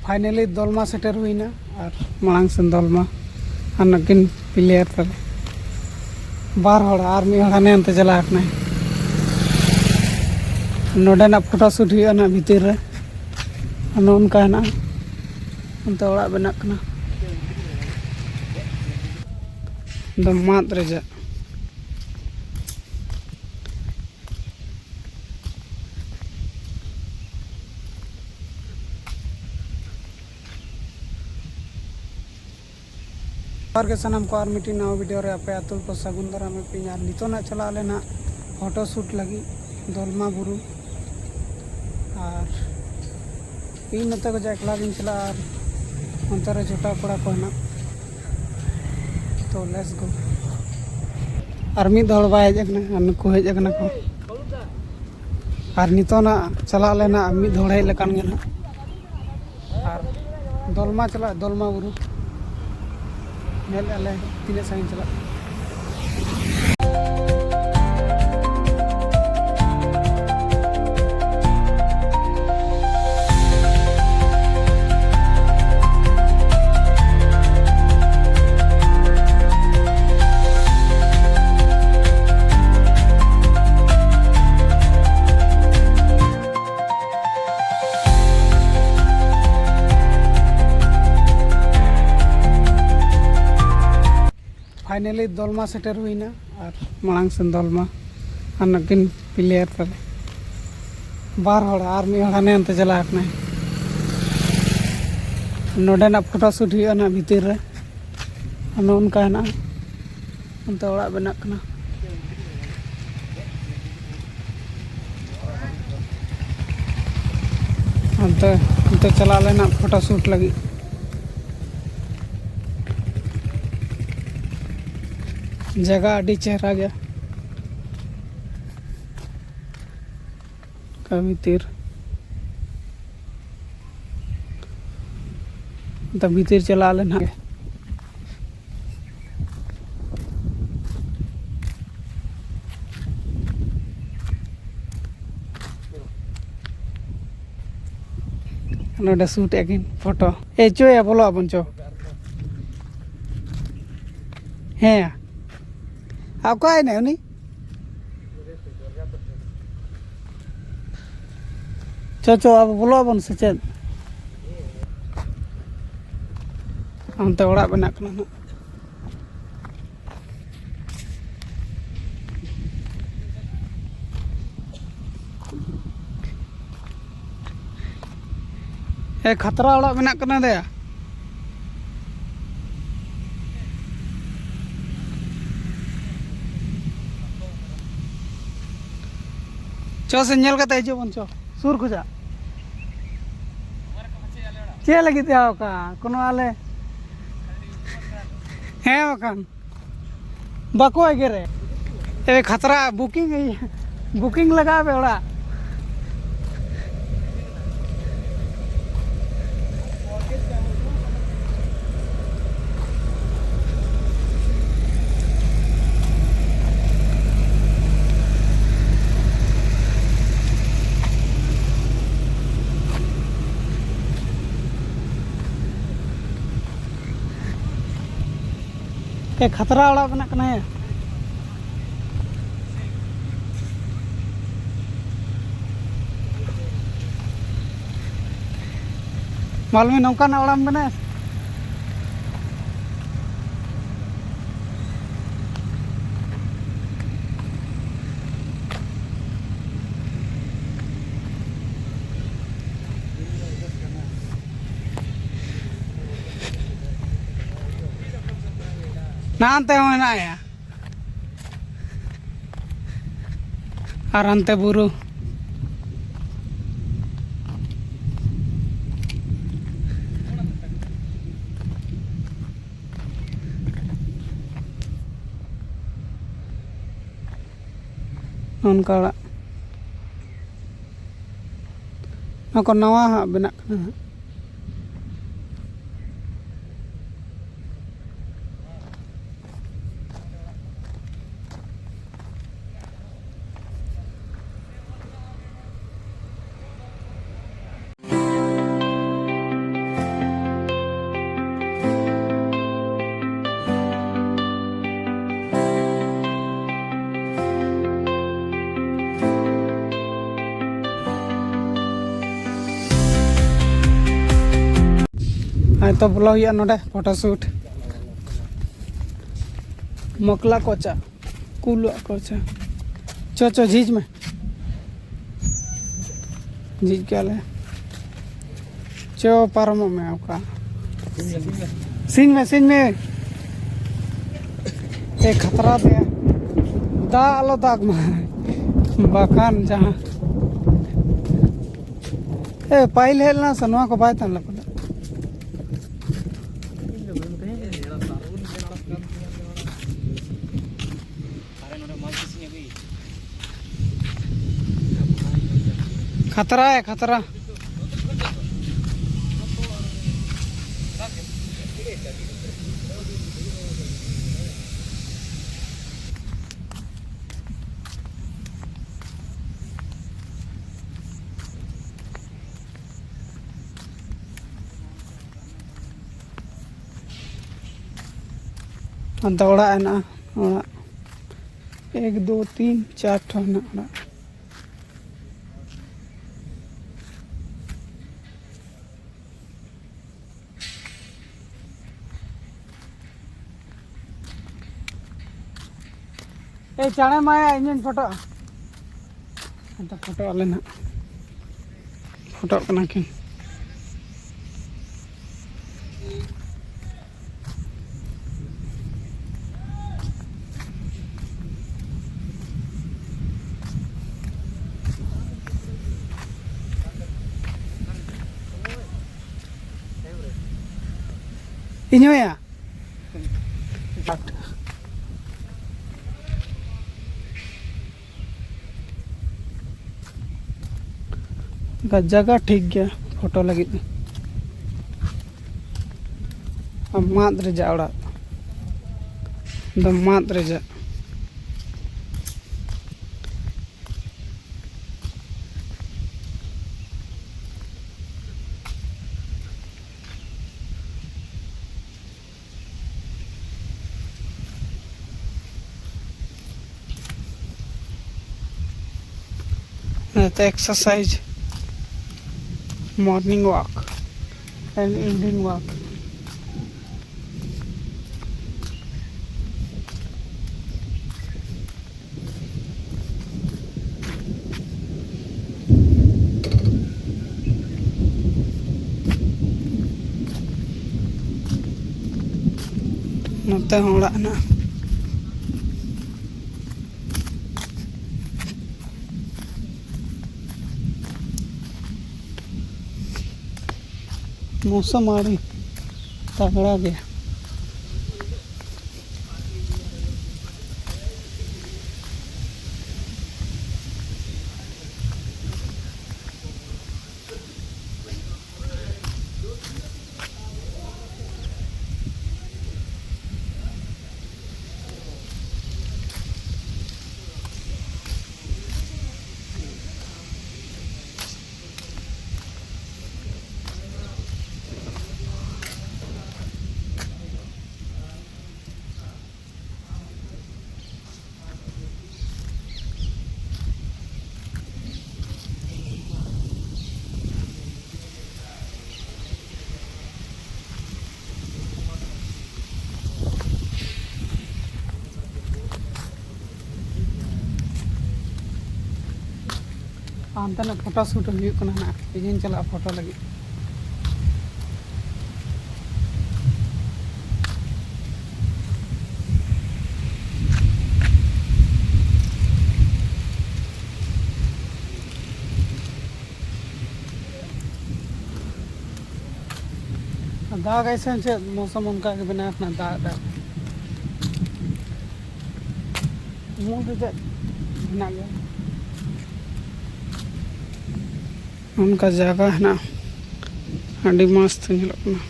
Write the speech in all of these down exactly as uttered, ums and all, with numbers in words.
Finally ᱫᱚᱞᱢᱟ ᱥᱮᱴᱮᱨ ᱦᱩᱭᱱᱟ, ᱟᱨ ᱢᱟᱲᱟᱝ ᱥᱮᱱ ᱫᱚᱞᱢᱟ ᱟᱨ ᱱᱩᱠᱤᱱ ᱯᱞᱮᱭᱟᱨ ᱛᱟᱞᱮ ᱵᱟᱨ ᱦᱚᱲ, ᱟᱨ ᱢᱤᱫ ᱦᱚᱲ ᱦᱟᱱᱮ ᱦᱟᱱᱛᱮ ᱪᱟᱞᱟᱣ ᱟᱠᱟᱱᱟᱭ᱾ ᱱᱚᱰᱮᱱᱟᱜ ᱯᱷᱳᱴᱳ ᱥᱩᱴ ᱦᱩᱭᱩᱜᱼᱟ ᱱᱟᱜ ᱵᱷᱤᱛᱤᱨ ᱨᱮ, ᱟᱨ ᱱᱚᱜᱼᱚ ᱱᱚᱝᱠᱟ ᱦᱮᱱᱟᱜᱼᱟ, ᱚᱱᱛᱮ ᱚᱲᱟᱜ ᱵᱮᱱᱟᱜ ᱠᱟᱱᱟ᱾ ᱫᱚ ᱢᱟᱫ ᱨᱮᱭᱟᱜ᱾ ᱡᱚᱦᱟᱨ ᱜᱮ ᱥᱟᱱᱟᱢ ᱠᱚ, ᱟᱨ ᱢᱤᱫᱴᱤᱡ ᱱᱟᱣᱟ ᱵᱷᱤᱰᱤᱭᱳ ᱨᱮ ᱟᱯᱮ ᱟᱹᱛᱩ ᱠᱚ ᱥᱟᱹᱜᱩᱱ ᱫᱟᱨᱟᱢ ᱮᱫ ᱯᱮᱭᱟ᱾ ᱟᱨ ᱱᱤᱛᱚᱜ ᱱᱟᱜ ᱪᱟᱞᱟᱜ ᱟᱞᱮ ᱱᱟᱜ ᱯᱷᱳᱴᱳ ᱥᱩᱴ ᱞᱟᱹᱜᱤᱫ ᱫᱚᱞᱢᱟ ᱵᱩᱨᱩ᱾ ᱟᱨ ᱤᱧ ᱱᱚᱛᱮ ᱠᱷᱚᱱ ᱮᱠᱞᱟ ᱜᱤᱧ ᱪᱟᱞᱟᱜᱼᱟ, ᱟᱨ ᱚᱱᱛᱮ ᱨᱮ ᱡᱚᱴᱟᱣ ᱠᱚᱲᱟ ᱠᱚ ᱦᱮᱱᱟᱜ᱾ ᱛᱚ ᱞᱮᱴᱥ ᱜᱳ᱾ ᱟᱨ ᱢᱤᱫ ᱦᱚᱲ ᱵᱟᱭ ᱦᱮᱡ ᱟᱠᱟᱱᱟ, ᱟᱨ ᱱᱩᱠᱩ ᱦᱮᱡ ᱟᱠᱟᱱᱟ ᱠᱚ᱾ ᱟᱨ ᱱᱤᱛᱚᱜ ᱱᱟᱜ ᱪᱟᱞᱟᱜ ᱟᱞᱮ ᱱᱟᱜ ᱢᱤᱫ ᱦᱚᱲ ᱦᱮᱡ ᱞᱮᱠᱟᱱ ᱜᱮ ᱱᱟᱜ᱾ ᱟᱨ ᱫᱚᱞᱢᱟ ᱪᱟᱞᱟᱜ, ᱫᱚᱞᱢᱟ ᱵᱩᱨᱩ ᱧᱮᱞ ᱟᱞᱮ ᱛᱤᱱᱟᱹᱜ ᱥᱟᱺᱜᱤᱧ ᱪᱟᱞᱟᱜ᱾ ᱯᱷᱟᱭᱱᱟᱞᱤ ᱫᱚᱞᱢᱟ ᱥᱮᱴᱮᱨ ᱦᱩᱭᱱᱟ, ᱟᱨ ᱢᱟᱲᱟᱝ ᱥᱮᱱ ᱫᱚᱞᱢᱟ ᱟᱨ ᱱᱩᱠᱤᱱ ᱯᱞᱮᱭᱟᱨ ᱛᱟᱞᱮ ᱵᱟᱨ ᱦᱚᱲ, ᱟᱨ ᱢᱤᱫ ᱦᱚᱲ ᱦᱟᱱᱮ ᱦᱟᱱᱛᱮ ᱪᱟᱞᱟᱣ ᱟᱠᱟᱱᱟᱭ᱾ ᱱᱚᱰᱮᱱᱟᱜ ᱯᱷᱳᱴᱳ ᱥᱩᱴ ᱦᱩᱭᱩᱜᱼᱟ ᱱᱟᱜ ᱵᱷᱤᱛᱤᱨ ᱨᱮ, ᱟᱨ ᱱᱚᱜᱼᱚ ᱱᱚᱝᱠᱟ ᱦᱮᱱᱟᱜᱼᱟ᱾ ᱚᱱᱛᱮ ᱚᱲᱟᱜ ᱵᱮᱱᱟᱜ ᱠᱟᱱᱟ᱾ ᱚᱱᱛᱮ, ᱚᱱᱛᱮ ᱪᱟᱞᱟᱜ ᱟᱞᱮ ᱱᱟᱜ ᱯᱷᱳᱴᱳ ᱥᱩᱴ ᱞᱟᱹᱜᱤᱫ᱾ ᱡᱟᱭᱜᱟ ᱟᱹᱰᱤ ᱪᱮᱦᱨᱟ ᱜᱮᱭᱟ᱾ ᱚᱱᱠᱟ ᱵᱷᱤᱛᱤᱨ, ᱚᱱᱠᱟ ᱵᱷᱤᱛᱤᱨ ᱪᱟᱞᱟᱜ ᱟᱞᱮ ᱱᱟᱦᱟᱜ᱾ ᱱᱚᱰᱮ ᱥᱩᱴ ᱮᱫ ᱠᱤᱱ ᱯᱷᱳᱴᱳ᱾ ᱮ, ᱪᱚᱭᱟ, ᱵᱚᱞᱚ ᱟᱵᱚᱱ, ᱪᱚ᱾ ᱦᱮᱸ᱾ ᱟᱨ ᱚᱠᱟᱭᱮᱱᱟᱭ ᱩᱱᱤ? ᱪᱚ, ᱪᱚ, ᱟᱵᱚ ᱵᱚᱞᱚ ᱟᱵᱚᱱ ᱥᱮ ᱪᱮᱫ? ᱚᱱᱛᱮ ᱚᱲᱟᱜ ᱵᱮᱱᱟᱜ ᱠᱟᱱᱟ ᱱᱟᱜ᱾ ᱮ, ᱠᱷᱟᱛᱨᱟ ᱚᱲᱟᱜ ᱵᱮᱱᱟᱜ ᱠᱟᱱᱟ ᱫᱮᱭᱟ᱾ ᱪᱚ ᱥᱮ ᱧᱮᱞ ᱠᱟᱛᱮ ᱦᱤᱡᱩᱜ ᱵᱚᱱ, ᱪᱚ᱾ ᱥᱩᱨ ᱠᱷᱚᱡᱟᱜ᱾ ᱪᱮᱫ ᱞᱟᱹᱜᱤᱫ ᱛᱮ ᱚᱠᱟ? ᱠᱳᱱᱳ ᱟᱞᱮ, ᱦᱮᱸ ᱵᱟᱠᱷᱟᱱ᱾ ᱵᱟᱠᱚ ᱮᱜᱮᱨᱮ᱾ ᱮ ᱠᱷᱟᱛᱨᱟ, ᱵᱩᱠᱤᱝ, ᱵᱩᱠᱤᱝ ᱞᱟᱜᱟᱣ ᱯᱮ ᱚᱲᱟᱜ᱾ ᱮ, ᱠᱷᱟᱛᱨᱟ ᱚᱲᱟᱜ ᱵᱮᱱᱟᱜ ᱠᱟᱱᱟ ᱭᱟ᱾ ᱢᱟᱞᱢᱤ ᱱᱚᱝᱠᱟᱱᱟᱜ ᱚᱲᱟᱜ ᱮᱢ ᱵᱮᱱᱟᱭᱟ? ᱱᱟᱱᱛᱮ ᱦᱚᱸ ᱦᱮᱱᱟᱜ ᱭᱟ᱾ ᱟᱨ ᱦᱟᱱᱛᱮ ᱵᱩᱨᱩ᱾ ᱚᱱᱠᱟ ᱚᱲᱟᱜ᱾ ᱱᱚᱣᱟ ᱠᱚ ᱱᱟᱣᱟ ᱦᱟᱸᱜ ᱵᱮᱱᱟᱜ ᱠᱟᱱᱟ ᱦᱟᱸᱜ᱾ ᱦᱮᱸ, ᱛᱚ ᱵᱚᱞᱚ ᱦᱩᱭᱩᱜᱼᱟ ᱱᱚᱰᱮ ᱯᱷᱳᱴᱳ ᱥᱩᱴ᱾ ᱢᱚᱠᱞᱟ ᱠᱚᱪᱟ, ᱠᱩᱞᱟᱜ ᱠᱚᱪᱟ᱾ ᱪᱚ, ᱪᱚ, ᱡᱷᱤᱡ ᱢᱮ᱾ ᱡᱷᱤᱡ ᱠᱟᱜ ᱞᱮ᱾ ᱪᱚ, ᱯᱟᱨᱚᱢᱚᱜ ᱢᱮ ᱚᱠᱟ᱾ ᱥᱤᱧ ᱢᱮ, ᱥᱤᱧ ᱢᱮ᱾ ᱮ, ᱠᱷᱟᱛᱨᱟ ᱛᱮ᱾ ᱫᱟᱜ ᱟᱞᱚ ᱫᱟᱜ ᱢᱟ᱾ ᱵᱟᱠᱷᱟᱱ ᱡᱟᱦᱟᱸ᱾ ᱮ, ᱯᱟᱹᱦᱤᱞ ᱦᱮᱡ ᱞᱮᱱᱟ ᱥᱮ ᱱᱚᱣᱟ ᱠᱚ ᱵᱟᱭ ᱛᱟᱦᱮᱸ ᱞᱮᱱᱟ? ᱠᱷᱟᱛᱨᱟ ᱦᱮ, ᱠᱷᱟᱛᱨᱟ᱾ ᱚᱱᱛᱮ ᱚᱲᱟᱜ ᱦᱮᱱᱟᱜᱼᱟ, ᱚᱲᱟᱜ ᱮᱠ, ᱫᱩ, ᱛᱤᱱ, ᱪᱟᱨ ᱴᱷᱮᱱ ᱦᱮᱱᱟᱜᱼᱟ ᱚᱲᱟᱜ᱾ ᱮᱭ ᱪᱟᱬᱮ ᱢᱟᱭᱟ, ᱤᱧᱤᱧ ᱯᱷᱳᱴᱳᱜᱼᱟ᱾ ᱟᱫᱚ ᱯᱷᱳᱴᱳ ᱟᱞᱮ ᱱᱟᱜ᱾ ᱯᱷᱳᱴᱳᱜ ᱠᱟᱱᱟ ᱠᱤᱱ᱾ ᱤᱧ ᱦᱚᱸᱭᱟ᱾ ᱡᱟᱭᱜᱟ ᱴᱷᱤᱠ ᱜᱮᱭᱟ ᱯᱷᱳᱴᱳ ᱞᱟᱹᱜᱤᱫ᱾ ᱢᱟᱫ ᱨᱮᱭᱟᱜ ᱚᱲᱟᱜ ᱫᱚ, ᱢᱟᱫ ᱨᱮᱭᱟᱜ᱾ ᱱᱚᱛᱮ exercise, morning walk᱾ An Indian walk. ᱱᱚᱛᱮ ᱦᱚᱸ ᱚᱲᱟᱜ ᱦᱮᱱᱟᱜᱼᱟ᱾ ᱢᱳᱥᱚᱢ ᱟᱹᱰᱤ ᱛᱟᱜᱲᱟ ᱜᱮᱭᱟ᱾ ᱦᱟᱱᱛᱮ ᱱᱟᱜ ᱯᱷᱳᱴᱳ ᱥᱩᱴ ᱦᱩᱭᱩᱜ ᱠᱟᱱᱟ ᱱᱟᱜ, ᱤᱧ ᱦᱚᱧ ᱪᱟᱞᱟᱜᱼᱟ ᱯᱷᱳᱴᱳ ᱞᱟᱹᱜᱤᱫ᱾ ᱫᱟᱜᱟᱭ ᱥᱮ ᱪᱮᱫ, ᱢᱳᱥᱚᱢ ᱚᱱᱠᱟ ᱜᱮ ᱵᱮᱱᱟᱣ ᱠᱟᱱᱟ, ᱫᱟᱜ ᱫᱟᱜ᱾ ᱩᱢᱩᱞ ᱨᱮ ᱪᱮᱫ ᱦᱮᱱᱟᱜ ᱜᱮᱭᱟ? ᱚᱱᱠᱟ ᱡᱟᱭᱜᱟ ᱦᱮᱱᱟᱜᱼᱟ, ᱟᱹᱰᱤ ᱢᱚᱡᱽ ᱛᱮ ᱧᱮᱞᱚᱜ ᱠᱟᱱᱟ᱾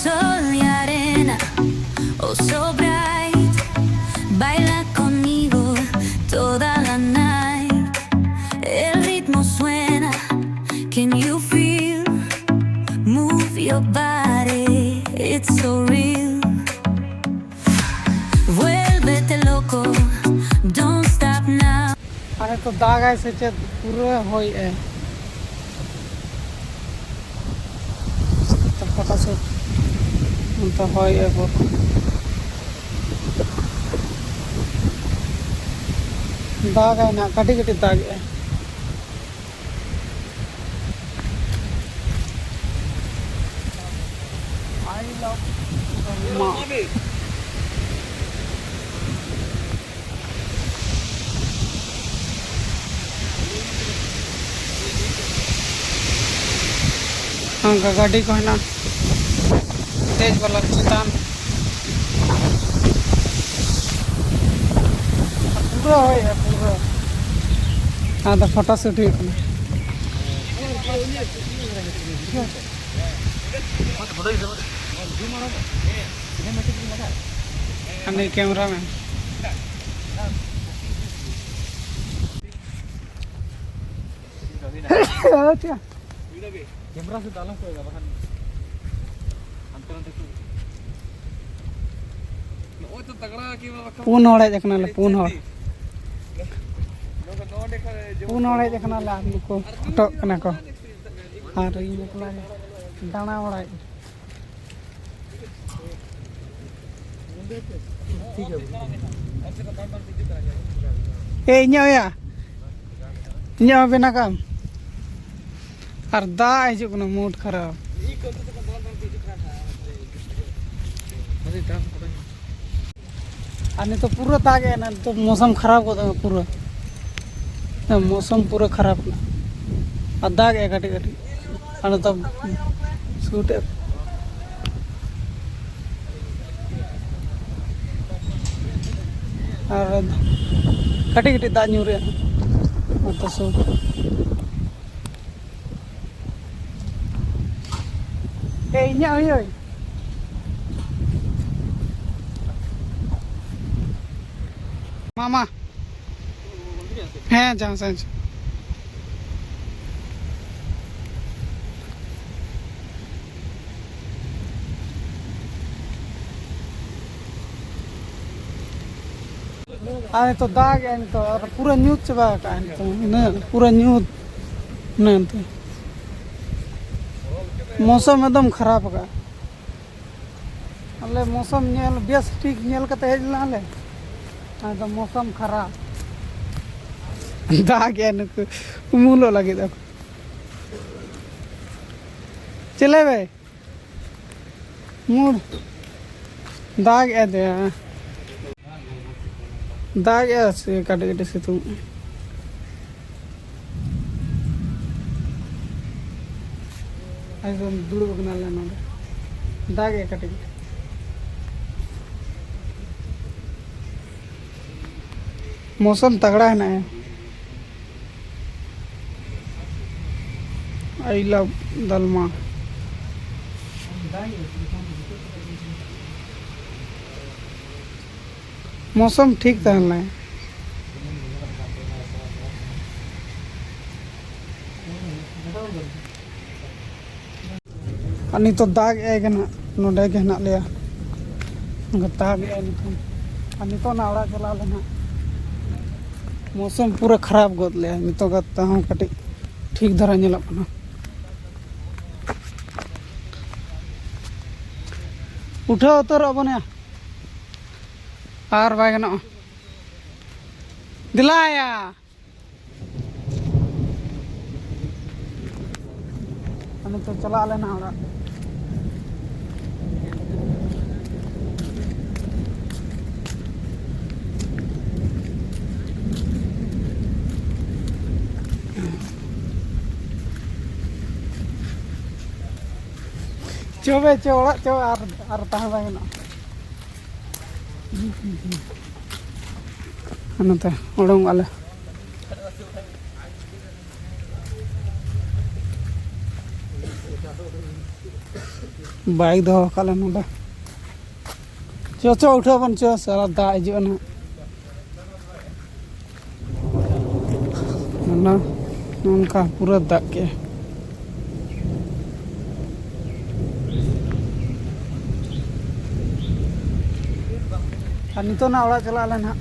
Sol y arena. So bright, baila conmigo toda la night. El ritmo suena, can you feel? Move your body, it's so real. Vuélvete loco, don't stop now. ᱟᱨ ᱱᱤᱛᱚᱜ ᱫᱟᱜᱟᱭ ᱥᱮ ᱪᱮᱫ? ᱯᱩᱨᱟᱹ ᱦᱚᱭᱮᱜᱼᱟᱭ᱾ ᱯᱷᱳᱴᱳ ᱥᱩᱴ ᱚᱱᱛᱮ ᱦᱚᱭᱮᱜᱼᱟ ᱯᱩᱨᱟᱹ᱾ ᱫᱟᱜᱟᱭ ᱱᱟᱜ, ᱠᱟᱹᱴᱤᱡ ᱠᱟᱹᱴᱤᱡ ᱫᱟᱜᱮᱜᱼᱟᱭ᱾ I love ᱢᱟ᱾ ᱚᱱᱠᱟ ᱜᱟᱹᱰᱤ ᱠᱚ ᱦᱮᱱᱟᱜᱼᱟ, ᱫᱮᱡ ᱵᱟᱞᱟ ᱪᱮᱛᱟᱱ᱾ ᱯᱩᱨᱟᱹ ᱦᱚᱭ, ᱯᱩᱨᱟᱹ᱾ ᱟᱫᱚ ᱯᱷᱳᱴᱳ ᱥᱩᱴ ᱦᱩᱭᱩᱜ ᱠᱟᱱᱟ᱾ ᱦᱟᱹᱱᱤ ᱠᱮᱢᱨᱟ ᱢᱮᱱ᱾ ᱟᱪᱪᱷᱟ᱾ ᱠᱮᱢᱨᱟ ᱥᱮᱫ ᱫᱚ ᱟᱞᱚᱢ ᱠᱚᱭᱚᱜᱟ, ᱵᱟᱠᱷᱟᱱ ᱦᱟᱱᱛᱮ ᱱᱟᱛᱮ ᱠᱚ᱾ ᱱᱚᱜᱼᱚᱭ ᱛᱚ ᱛᱟᱜᱲᱟ ᱠᱮᱢᱨᱟ ᱨᱟᱠᱟᱵ᱾ ᱯᱩᱱ ᱦᱚᱲ ᱦᱮᱡ ᱟᱠᱟᱱᱟᱞᱮ, ᱯᱩᱱ ᱦᱚᱲ᱾ ᱱᱚᱰᱮ ᱠᱷᱟᱱ ᱡᱮᱢᱚᱱ ᱯᱩᱱ ᱦᱚᱲ ᱦᱮᱡ ᱟᱠᱟᱱᱟᱞᱮ, ᱟᱨ ᱱᱩᱠᱩ ᱯᱷᱳᱴᱳᱜ ᱠᱟᱱᱟ ᱠᱚ᱾ ᱟᱨ ᱤᱧ ᱮᱠᱞᱟ ᱜᱮ ᱫᱟᱬᱟ ᱵᱟᱲᱟᱭᱮᱫ᱾ ᱮ, ᱤᱧᱟᱹᱜ ᱦᱩᱭᱟ, ᱤᱧᱟᱹᱜ ᱦᱚᱸ ᱵᱮᱱᱟᱣ ᱠᱟᱜ ᱟᱢ᱾ ᱟᱨ ᱫᱟᱜ ᱦᱤᱡᱩᱜ ᱠᱟᱱᱟ, ᱢᱩᱰ ᱠᱷᱟᱨᱟᱯ᱾ ᱟᱨ ᱱᱤᱛᱚᱜ ᱯᱩᱨᱟᱹ ᱫᱟᱜ ᱮᱫ, ᱱᱤᱛᱚᱜ ᱢᱳᱥᱚᱢ ᱠᱷᱟᱨᱟᱯ ᱜᱚᱫ ᱟᱠᱟᱱᱟ ᱯᱩᱨᱟᱹ᱾ ᱦᱮᱸ, ᱢᱳᱥᱚᱢ ᱯᱩᱨᱟᱹ ᱠᱷᱟᱨᱟᱯ ᱮᱱᱟ᱾ ᱟᱨ ᱫᱟᱜ ᱮᱫ ᱠᱟᱹᱴᱤᱡ ᱠᱟᱹᱴᱤᱡ᱾ ᱟᱨ ᱱᱤᱛᱚᱜ ᱥᱩᱴ ᱮᱫ᱾ ᱟᱨ ᱠᱟᱹᱴᱤᱡ ᱠᱟᱹᱴᱤᱡ ᱫᱟᱜ ᱧᱩᱨᱮᱜᱼᱟ᱾ ᱱᱚᱛᱮ ᱥᱩᱴ᱾ ᱮ, ᱤᱧᱟᱹᱜ ᱦᱩᱭᱩᱜ᱾ ᱢᱟᱢᱟ᱾ ᱦᱮᱸ, ᱡᱟᱦᱟᱸ ᱥᱮᱫ᱾ ᱟᱨ ᱱᱤᱛᱚᱜ ᱫᱟᱜ ᱮᱜᱼᱟᱭ ᱱᱤᱛᱚᱜ, ᱟᱨ ᱯᱩᱨᱟᱹ ᱧᱩᱛ ᱪᱟᱵᱟ ᱟᱠᱟᱜᱼᱟᱭ ᱱᱤᱛᱚᱜ, ᱤᱱᱟᱹ ᱯᱩᱨᱟᱹ ᱧᱩᱛ, ᱤᱱᱟᱹ ᱮᱱᱛᱮ᱾ ᱢᱳᱥᱚᱢ ᱮᱠᱫᱚᱢ ᱠᱷᱟᱨᱟᱯ ᱟᱠᱟᱜᱼᱟ᱾ ᱟᱞᱮ ᱢᱳᱥᱚᱢ ᱧᱮᱞ, ᱵᱮᱥ ᱴᱷᱤᱠ ᱧᱮᱞ ᱠᱟᱛᱮ ᱦᱮᱡ ᱞᱮᱱᱟ ᱞᱮ, ᱟᱫᱚ ᱢᱳᱥᱚᱢ ᱠᱷᱟᱨᱟᱯ᱾ ᱫᱟᱜ ᱮᱜᱼᱟ, ᱱᱩᱠᱩ ᱩᱢᱩᱞᱚᱜ ᱞᱟᱹᱜᱤᱫ ᱟᱠᱚ᱾ ᱪᱮᱞᱮ ᱵᱮ? ᱢᱩᱲ ᱫᱟᱜ ᱮᱜᱼᱟ ᱫᱮ᱾ ᱫᱟᱜ ᱮᱜᱼᱟ ᱥᱮ ᱠᱟᱹᱴᱤᱡ ᱠᱟᱹᱴᱤᱡ ᱥᱤᱛᱩᱝ? ᱮᱠᱫᱚᱢ ᱫᱩᱲᱩᱵ ᱟᱠᱟᱱᱟᱞᱮ ᱱᱚᱰᱮ, ᱫᱟᱜ ᱮᱜᱼᱟ ᱠᱟᱹᱴᱤᱡ ᱠᱟᱹᱴᱤᱡ᱾ ᱢᱳᱥᱚᱢ ᱛᱟᱜᱲᱟ ᱦᱮᱱᱟᱜᱼᱟ᱾ I love ᱫᱟᱞᱢᱟ᱾ ᱢᱳᱥᱚᱢ ᱴᱷᱤᱠ ᱛᱟᱦᱮᱸ ᱞᱮᱱᱟ᱾ ᱟᱨ ᱱᱤᱛᱚᱜ ᱫᱟᱜ ᱮᱜᱼᱟᱭ ᱜᱮ ᱱᱟᱦᱟᱜ, ᱱᱚᱰᱮ ᱜᱮ ᱦᱮᱱᱟᱜ ᱞᱮᱭᱟ᱾ ᱱᱚᱝᱠᱟ ᱫᱟᱜ ᱮᱜᱼᱟᱭ ᱱᱤᱛᱚᱜ᱾ ᱟᱨ ᱱᱤᱛᱚᱜ ᱱᱟᱜ ᱚᱲᱟᱜ ᱪᱟᱞᱟᱜ ᱟᱞᱮ ᱱᱟᱦᱟᱜ᱾ ᱢᱳᱥᱚᱢ ᱯᱩᱨᱟᱹ ᱠᱷᱟᱨᱟᱯ ᱜᱚᱫ ᱞᱮᱜᱼᱟᱭ, ᱱᱤᱛᱚᱜ ᱜᱟᱛᱮ ᱦᱚᱸ ᱠᱟᱹᱴᱤᱡ ᱴᱷᱤᱠ ᱫᱷᱟᱨᱟ ᱧᱮᱞᱚᱜ ᱠᱟᱱᱟ᱾ ᱩᱴᱷᱟᱹᱣ ᱩᱛᱟᱹᱨᱚᱜ ᱟᱵᱚᱱ ᱭᱟ, ᱟᱨ ᱵᱟᱭ ᱜᱟᱱᱚᱜᱼᱟ᱾ ᱫᱮᱞᱟᱭᱟ᱾ ᱟᱨ ᱱᱤᱛᱚᱜ ᱪᱟᱞᱟᱜ ᱟᱞᱮ ᱱᱟᱦᱟᱜ ᱚᱲᱟᱜ᱾ ᱪᱚ ᱵᱮ, ᱪᱚ ᱚᱲᱟᱜ ᱪᱚ, ᱟᱨ, ᱟᱨ ᱛᱟᱦᱮᱸ ᱵᱟᱝ ᱜᱟᱱᱚᱜᱼᱟ᱾ ᱱᱚᱛᱮ ᱩᱰᱩᱝᱚᱜᱼᱟ ᱞᱮ᱾ ᱵᱟᱭᱤᱠ ᱫᱚᱦᱚ ᱟᱠᱟᱫ ᱞᱮ ᱱᱚᱰᱮ᱾ ᱪᱚ, ᱪᱚ, ᱩᱴᱷᱟᱹᱣ ᱵᱚᱱ, ᱪᱚ, ᱥᱟᱞᱟ ᱫᱟᱜ ᱦᱤᱡᱩᱜᱼᱟ ᱱᱟᱦᱟᱜ᱾ ᱚᱱᱟ ᱱᱚᱝᱠᱟ ᱯᱩᱨᱟᱹ ᱫᱟᱜ ᱠᱮᱜᱼᱟ᱾ ᱟᱨ ᱱᱤᱛᱚᱜ ᱱᱟᱜ ᱚᱲᱟᱜ ᱪᱟᱞᱟᱜ ᱟᱞᱮ ᱱᱟᱦᱟᱜ᱾